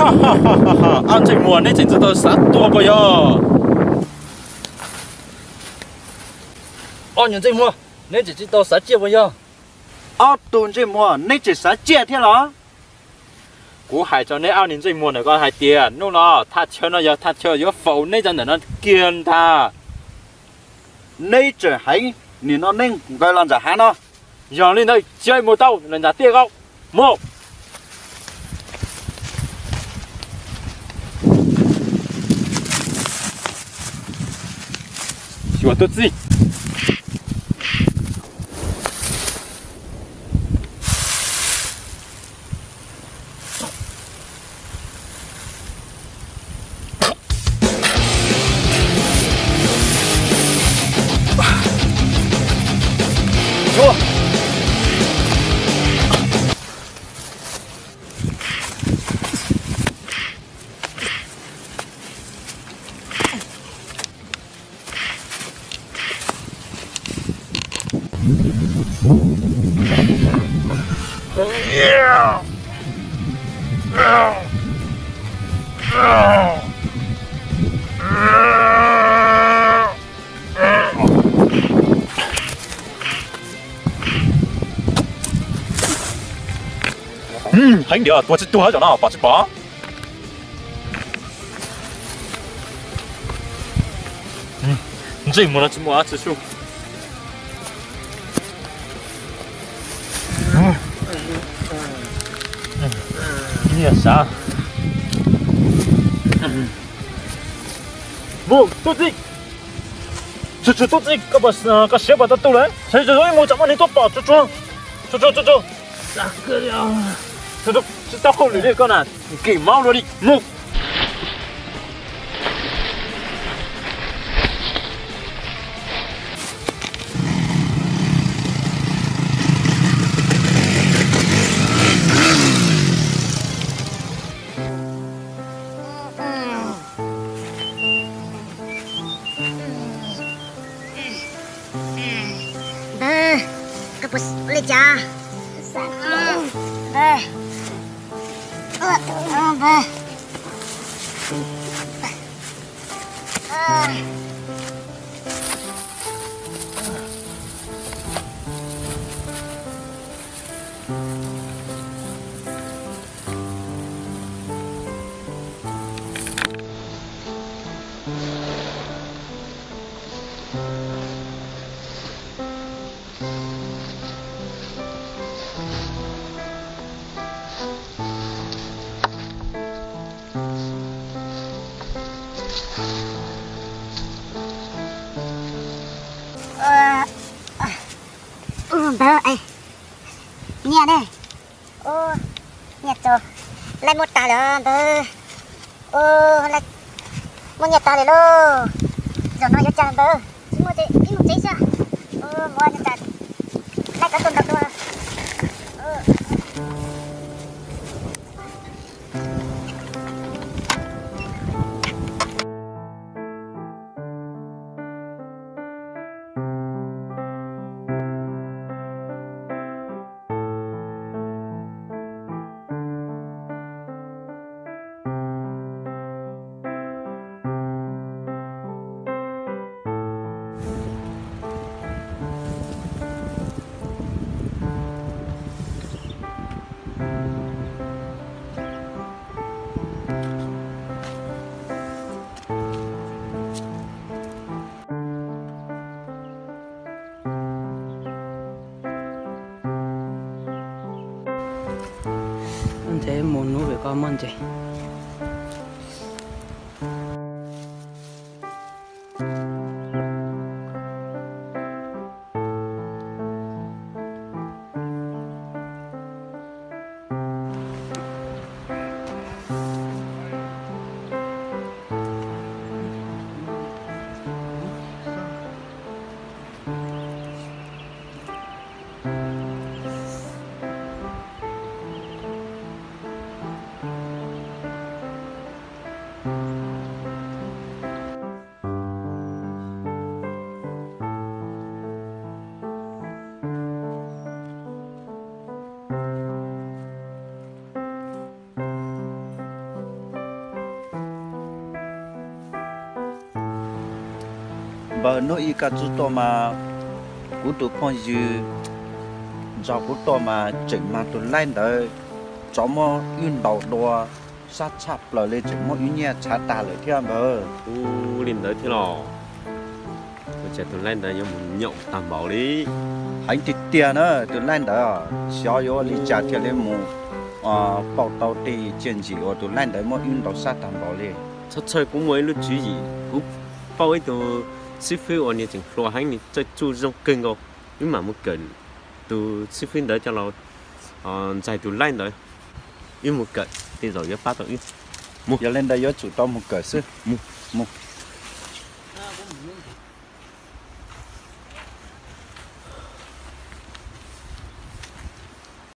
Ob ntsej muag, neb tseem tsis tau xav tuag puas yog? Ob nyuag ntsej muag, neb tseem tsis tau xav ciaj puas yog? Ob tug ntsej muag, neb tseem xav ciaj thiab los? Kuv hais rau neb ob niag ntsej muag ntawm ko hais tias hnub no thaj chaw no yog thaj chaw yuav faus neb cov ntawm no kiag ntag. Neb tseem heev, nim no neb nqaws los ntawm hav no. Yog li ntawd cia li mus tau lawm nram tiaj ko. Mus. Xyuas tuaj txij. Heev diam, tuag tsis tuag zaum no pom tsis pom? Ntsej muag no tsis muaj dab tsi su. Nyiaj sav. Mus tuaj txij. Tsuag tsuag tuaj txij, koj siab puas tau tu lawm? Saib tsuag tsuag ib mus tsam muaj neeg tuaj pom tsuag tsuag. Tsuag tsuag tsuag tsuag. Tsis tau hauj lwm li koj na, nkim mov luaj li mus. Npawg, koj puas ua li cas? Npawg, npawg. Npawg, nyiaj ne? Nyiaj tso, laib muab tag lawm npawg. Muab nyiaj tag lawm lauj. Zaum no yuav cas npawg, tsis muaj ces ib mus tsev xwb. Mus ua cas, laib cov tuaj ntaus dua. Ntxhe mus nub pem koj muaj ntses. Pawg, hnub ib koj txib tuaj mas kuv tus phooj ywg nrog kuv tuaj mas tseem mag tus laib ntawd tsov muab wb ntaus dua sab tshaj plaws li, tseem muab wb nyiaj tshav tag lawm thiab npawg. Ua li ntawd thiab los? Ua cas tus laib ntawd yuav mus nyaum tag npaum li? Heev tiag tiag na, tus laib ntawd xyov yuav ua li cas thiaj li mus pauj tau tej txiaj ntsim uas tus laib ntawd muab wb ntaus sab tag npaum li. Txhob txhawj, kuv muaj ib lub tswv yim, kuv pauj ib tug xib fwb uas nws tseem hluas heev, nws txawj tsuj zoo kawg nkaus. Wb mam mus kawm tus xib fwb ntawd coj los ntxais tus laib ntawd. Wb mus kawm, tej zaum yuav pab tau wb. Mus, yog li ntawd yuav tsum tau mus kawm xwb. Mus, mus.